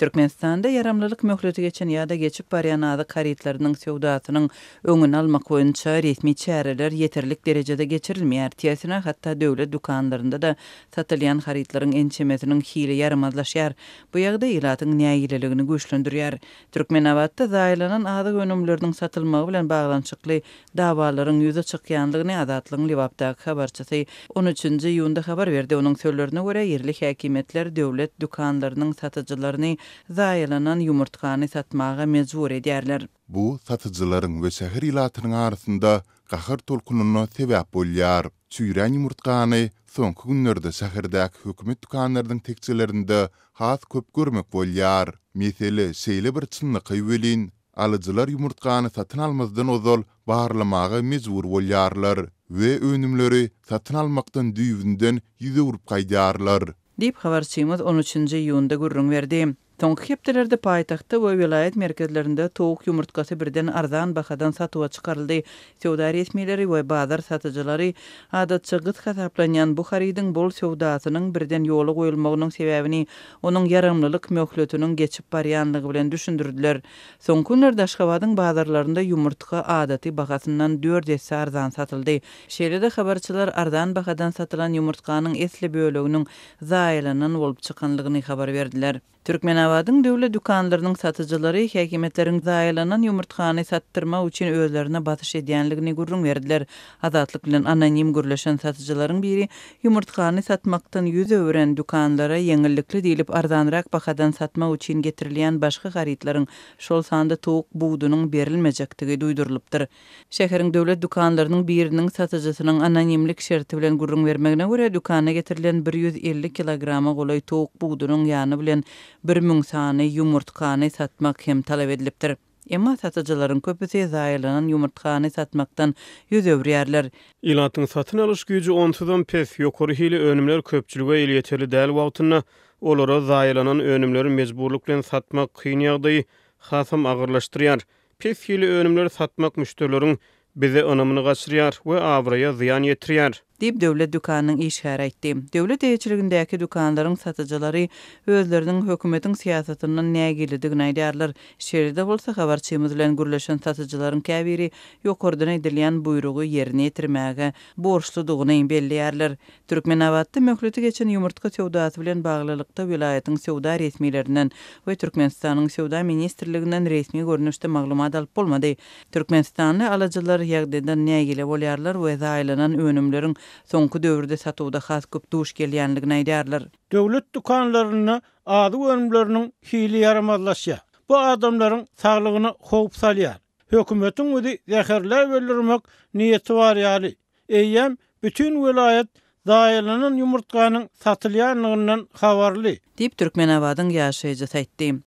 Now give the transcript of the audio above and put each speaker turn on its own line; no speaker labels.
Türkmenistanda ýaramlylyk möhleti geçen ýa-da geçip barýan azyk harytlarynyň söwdasynyň öňüni almak boýunça resmi çäreler ýeterlik derejede geçirilmeýär. Tersine, hatda döwlet dükanlarynda-da satylýan harytlaryň ençemesiniň hili ýaramazlaşýar. Bu ýagdaý ilatyň nägileligini güýçlendirýär. Türkmenabatda zaýalanan azyk önümleriniň satylmagy bilen baglanyşykly dawalaryň ýüze çykýandygyny Azatlygyň Lebapdaky habarçysy on üçünji iýunda habar berdi. Onuň sözlerine görä, ýerli häkimiýetler döwlet dükanlarynyň satyjylaryny zaýalanan ýumurtgany satmaga mejbur edýärler.
Bu satyjylaryň we şäher ilatynyň arasynda gahar tolkunyna sebäp bolýar. Çüýrän ýumurtgany soňky günlerde şäherdäki hökümet dükanlarynyň tekjelerinde has köp görmek bolýar. Mesele şeýle bir çynlakaý welin, alyjylar ýumurtgany satyn almazdan ozal barlamaga mejbur bolýarlar we önümleri satyn almakdan düýbünden ýüz öwrüp gaýdýarlar.
Diýip, habarçymyz on üçünji iýunda gürrüň berdi. Soňky hepdelerde paýtagtda we welaýat merkezlerinde towuk ýumurtgasy birden arzan bahadan satuwa çykaryldy. Söwda resmileri we bazar satyjylary adatça gyt hasaplanýan bu harydyň bol söwdasynyň birden ýola goýulmagynyň sebäbini onuň ýaramlylyk möhletiniň geçip barýanlygy bilen düşündirdiler. Soňky günlerde Aşgabadyň bazarlarynda ýumurtga adaty bahasyndan dört esse arzan satyldy. Şeýle-de habarçylar arzan bahadan satylan ýumurtganyň esli böleginiň zaýalanan bolup çykanlygyny habar berdiler. Türkmenabadyň döwlet dükanlarynyň satyjylary häkimiýetleriň zaýalanan ýumurtgany satdyrmak üçin özlerine basyş edýänligini gürrüň berdiler. Azatlyk bilen anonim gürleşen satyjylaryň biri ýumurtgany satmakdan ýüz öwüren dükanlara ýeňillikli diýlip arzanrak bahadan satmak üçin getirilýän başga harytlaryň, şol sanda towuk budunyň berilmejekdigi duýdurylypdyr. Şäheriň döwlet dükanlarynyň biriniň satyjysynyň anonimlik şerti bilen gürrüň bermegine görä, dükana getirilen 150 kilograma golaý towuk budunyň ýany bilen 1000 sany ýumurtgany satmak hem talap edilipdir. Emma satyjylaryň köpüsi zaýalanan ýumurtgany satmakdan ýüz öwürýärler.
Ilatyň satyn alyş güýji onsuzam pes, ýokary hili önümler köpçülige elýeterli däl wagtynda, olara zaýalanan önümleri mejburlyk bilen satmak kyn ýagdaýy hasam agyrlaşdyrýar. Pes hili önümleri satmak müşderileriň bize ynamyny gaçyrýar we abraýa zyýan ýetirýär.
Diýip, döwlet dükanynyň işgäri aýtdy. Döwlet eýeçiligindäki dükanlaryň satyjylary özleriniň hökümetiň syýasatyndan nägiledigini aýdýarlar. Şeýle-de bolsa, habarçymyz bilen gürleşen satyjylaryň käbiri ýokardan edilýän buýrugy ýerine ýetirmäge borçludygyny belleýärler. Türkmenabatda möhleti geçen ýumurtga söwdasy bilen baglylykda welaýatyň söwda resmilerinden we Türkmenistanyň Söwda ministrliginden resmi görnüşde maglumat alyp bolmady. Türkmenistanly alyjylar ýagdaýdan nägile bolýarlar we zaýalanan önümleriň soňky döwürde satuwda has köp duş gelýändigini aýdýarlar.
Döwlet dükanlarynda azyk önümleriniň hili ýaramazlaşýar. Bu adamlaryň saglygyna howp salýar. Hökümetiň bizi zäherläp öldürmek niýeti bar ýaly. Eýýäm bütin welaýat zaýalanan ýumurtganyň satylýandygyndan habarly.
Diýip, Türkmenabadyň ýaşaýjysy aýtdy.